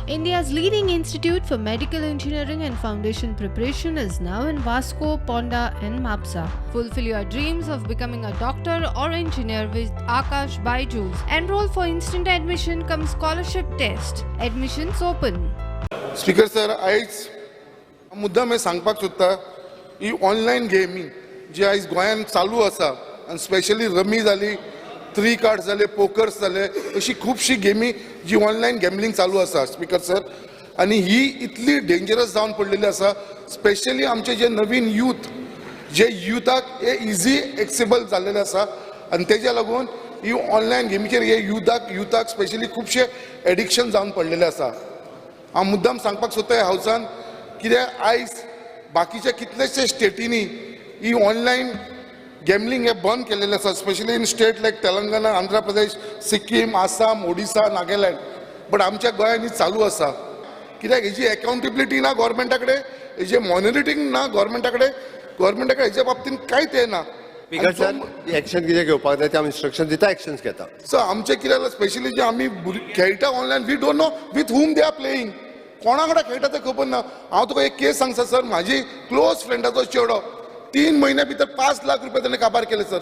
India's leading institute for medical engineering and foundation preparation is now in Vasco, Ponda, and Mapsa. Fulfill your dreams of becoming a doctor or engineer with Akash Byju's. Enroll for instant admission cum scholarship test. Admissions open. Speaker sir, आयज मुद्दाम हें सांगपाक सोदता, ही online गेमी जी आयज गोंयांत चालू आसा आनी स्पेशली रमी जाली, थ्री कार्ड जाले, पोकर्स जाले, अशी खुबशी गेमी जी ऑनलायन गॅमलींग चालू आसा स्पीकर सर. आनी ही इतली डेंजरस जावन पडलेली आसा, स्पेशली आमचे जे नवीन यूथ, जे युथाक हे इजी एक्सेबल जाल्लेले आसा आनी तेज्या लागून ही ऑनलायन गेमीचेर हे युथाक स्पेशली खुबशे एडिक्शन जावन पडलेले आसा. हांव मुद्दाम सांगपाक सोदता ह्या हावसान, कित्याक आयज बाकीच्या कितलेशे स्टेटींनी ही ऑनलायन गॅमलींग हे बंद केलेलें आसा, specially in state like Telangana, Andhra Pradesh, Sikkim, Assam, Odisha, Nagaland, but आमच्या गोंयांत ही चालू आसा. कित्याक हेजी एकाउंटेबिलिटी ना गोवोरमेंटा कडेन, हेजें मॉनिटरींग ना गोवोरमेंटा कडेन. गोवोरमेंटा कडेन हेच्या बाबतींत कांयच हें ना. स्पीकर सर, एक्शन कितें घेवपाक जाय ते आमी इन्स्ट्रक्शन दिता, एक्शन्स घेता. सो आमचें कितें जालां, स्पेशली जे आमी खेळटा online, we don't know with whom they are playing. कोणा कडेन खेळटा तें खबर ना. हांव तुका एक केस सांगता सर. म्हाजी क्लोज फ्रेंडाचो चेडो, 3 म्हयन्या भितर 5 लाख रुपया ताणें काबार केले सर.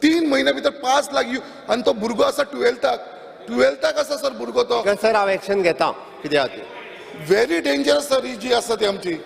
3 म्हयन्या भितर 5 लाख. आनी तो भुरगो आसा टुवेल्थाक, टुवेल्थाक आसा सर भुरगो तो. स्पीकर सर, हांव एक्शन घेता कितें आहा तें. व्हेरी डेंजरस सर, ही जी आसा ती आमची.